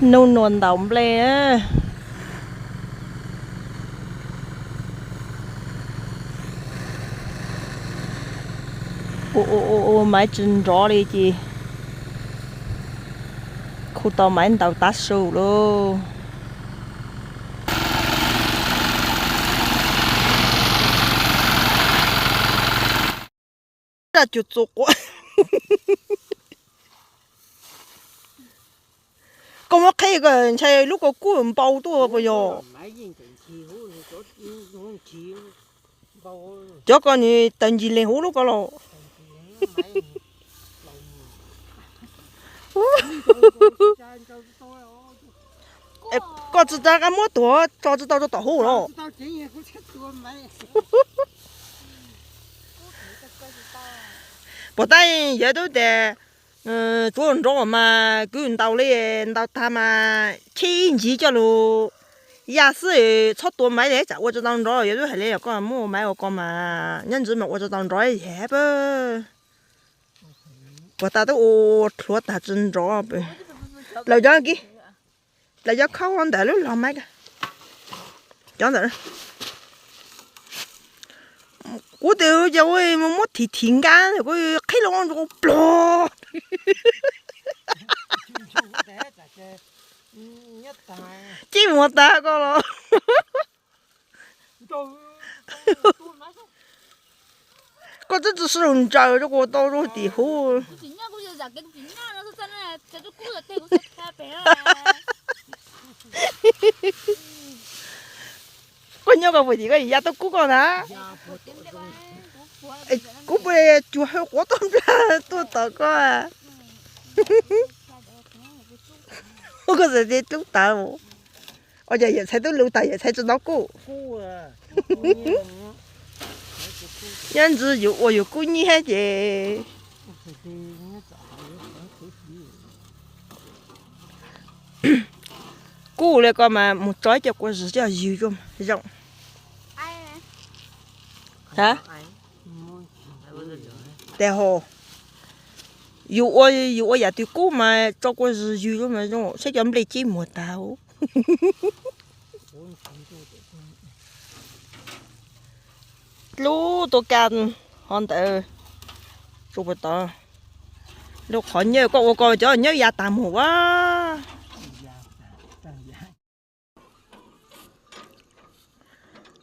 Nub nua ntaus nplej. Ua ua ua maiv tsis nrov li ces khu tau maiv ntaus tav su lauj. Daj cuag txua quav. Koj muab qhib ko ntshai lub ko kub npau tuaj puas yog? Cov ko nws tawg ncig leeg huv lub ko los. Koj tsis tas qab muab tuag tso tsis tau rau tom hub los. Puas tab yawg tub tias tsuav nrov mas kwv ntaus li, ntaus tag mas cheb ib ncig coj lug ya xwb, txhob tua maiv li tsam ua tsis tau nrov. Yawg tub hais li os, koj muab maiv ua ko mas nyob ntxiv mas ua tsis tau nrov li pab. Puas tas tub ua rhuav tag tsis nrov. Plaws cov kib, plaws cov khaub ntawm lub log maiv ko. Cov ntawm kuv tes ces ua muab thim thim nkab kuv qhib loo ntsuag plog. Cib muag tag koj los. Koj twb tsis sib ntsaws rau kuv tau rau tim hub. Koj nyob koj puas tim koj ya tau kub koj na. Kuv puas cuag hau quav tuaj nplaj tuaj tom koj. Koj xav tias tub tawv. Ua cas yawm txhais tub lus tas yawm txhais tsis ntaus kuj. Nyob ntxiv yus ua yus kub nyiab ces. Kuj li ko mas mus tso ib co kua zws coj ywg zoo. Tes hos, yus ua, yus ua yam twg kub mas tso kua zws ywg zoo mas zoo saib cov nplej ceb muag tag. Lub tua ka hov ntawd tsuas puas tod. Lub qhov nyawj koj ua ko cov nyawj ya tag mus a.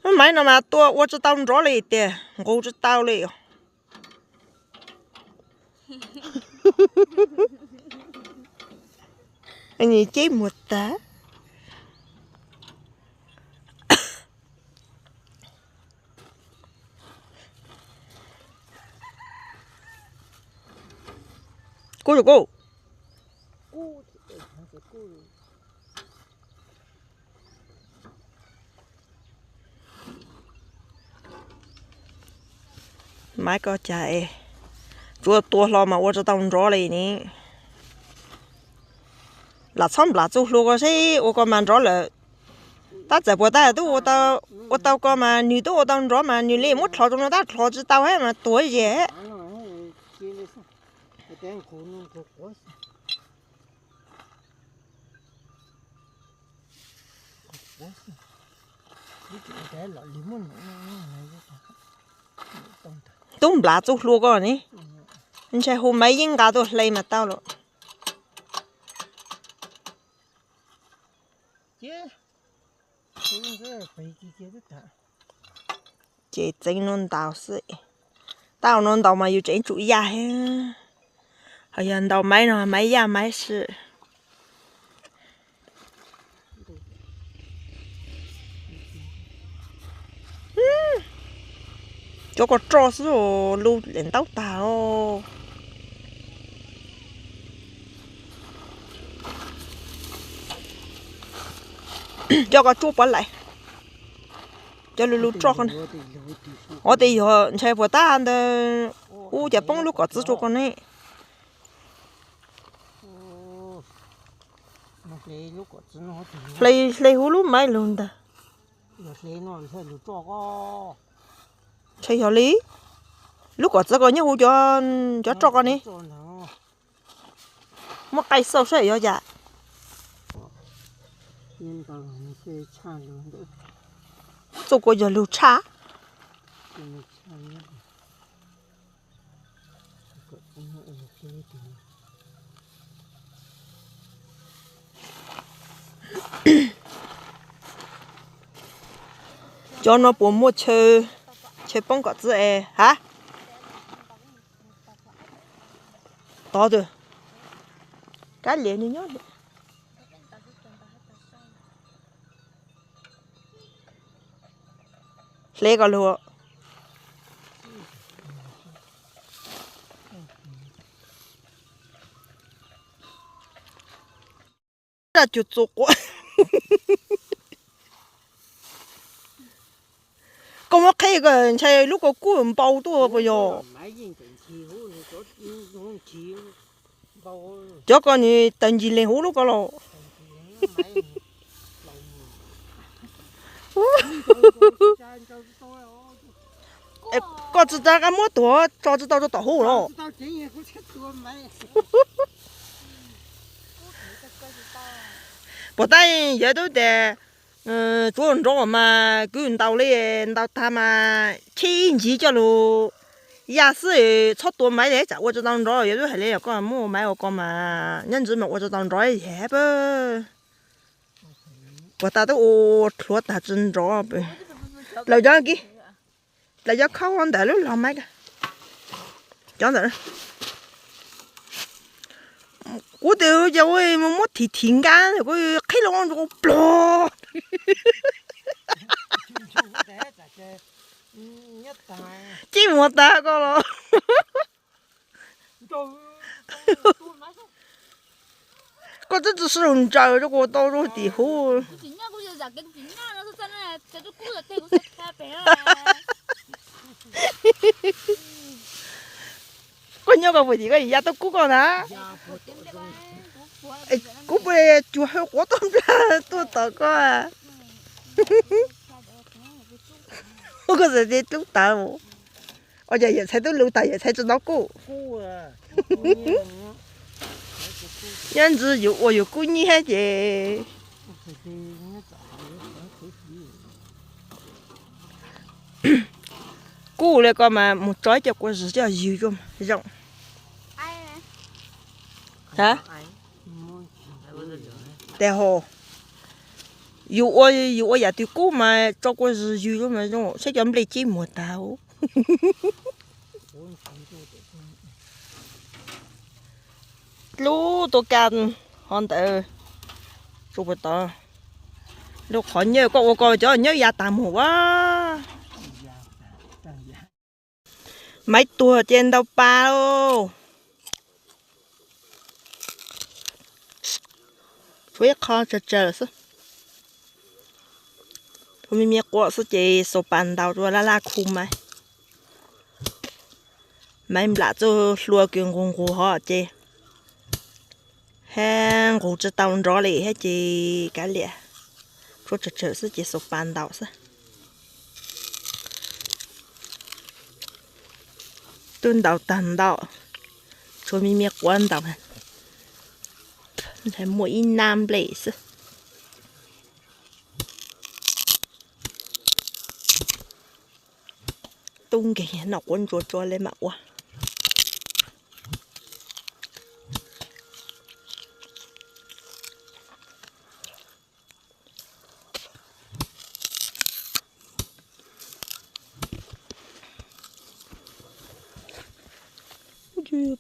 Lub maiv no mas tua ua tsis tau nrov li tiag, nqus tsis tau li. Ceb muag tag. Kub, kub. Maiv ko cas es tsuas tua hlo mas ua tsis tau nrov li ne. Lam txhob nplam txuj hlua ko seb ua ko mas nrov lawm. Tab txawm puas tab tub ua tau ko mas nws tub ua tau nrov mas nws li muab dlhov rau no tab dlhov tsis tau hab mas tuag zes. Tub nplam txuj hlua ko ne, ntshai hu Maiv Yeeb nqa tuaj hle mas tau lawm. Ces txeev no ntaus xwb. Tab ua no ntaus mas yus tseem tsum yaj. Ho yog ntaus Maiv no Maiv yaj Maiv xwb. Cov ko roj xwb lub lem ntaub tag os. Cov ko tsuab pov laim. Cov lug lug roj. Ov, tes yog ntshai puas tab ntawd ub cas poob lub kom txwv rau ko ne. Hle, hle huv lub maiv lug ntag. Ntshai yog li. Lub kom txwv ko nyob huv cov, cov roj ko ne. Muab qaij xauj saib yog cas. Txoj kua yog lug tshaj. Cov no puas muaj chaw, chaw poob kom txwv es hab? Tod twg? Kab lias nws nyob. Hle ko lug. Daj cuag txua quav. Koj muab qhib ko ntshai lub ko kub npau tuaj puas yog? Cov ko nws tawg ncig leeg huv lub ko los. Koj tsis tas qab muab tuag tso tsis tau rau tom huv los. Puas tab yog tub tes tsuav nrov mas kwv ntaus li, ntaus tag mas cheb ib ncig coj lug ya xwb, txhob tua maiv li tsam ua tsis tau nrov. Yog tub hais li yog koj muab maiv ua ko mas nyob ntsis mas ua tsis tau nrov yam pab. Puas tas tub ua rhuav tag tsis nrov. Dlaws cov, dlaws cov khaub ntawm lub los maiv. Cov ntawm kuv tes ces ua muab thim thim nkab kuv qhib loo ntsuag plog. Cib muag tag koj los. Koj twb tsis sib ntsaws rau kuv tau rau tim huv. Koj nyob ko puas tim koj ya tau kub koj na? Kuv puas cuag hwj quav tuaj nplaj tuaj tom koj? Koj txawm tes tub tas. Ua cas yawm txhais tub lug tas yawm txhais tsis tau kub? Nyob ntsis yus ua yus kub nyiab ces. Kub li ko mas mus tso ib co kua zws coj ywg zoo. Tes hos, yus ua, yus ua yam twg kub mas tso kua zws ywg zoo mas zoo, saib cov nplej cib muag tag. Dlub tuaj kaj hov ntawd, tsuas puas tod. Lub qhov nyawj koj ua ko cov nyawj ya tag mus a. Maiv tuag ces ntau pa lauj. Tshuav ib qho tsawg tsawg xwb. Tshuav me me quav xwb ces xaus pas ntaus rau laj laj khu maiv. Maiv nplam txuj hlua kws nqus nqus hov ces hab nqus tsis tau nrov li hab ces kav liam. Tshuav tsawg tsawg xwb ces xaus pas ntaus xwb. Twb ntaus tag ntau, tshuav me me quav ntaus, muaj ib nab nplej xwb. Tub nkeeg noj quav ntsuag tso le mam ua.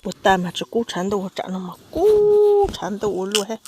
Puas tag mas tsis kub tshav ntuj, tsam no mas kub tshav ntuj ua luaj thiab.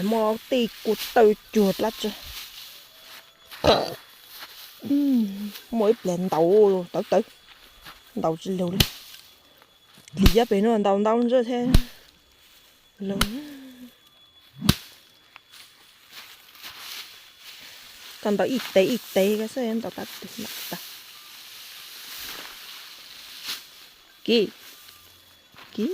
Muaj tej kua tawj cuag dlab tsi. Muaj ib pliag ntaus tawv tawv, ntaus tsis lug li. Lim yab pem no ntaus ntau ntsa thiab. Koj ntaus ib tes ib tes koj xwb ntaus tag twg ntaus tag. Kiv, kiv.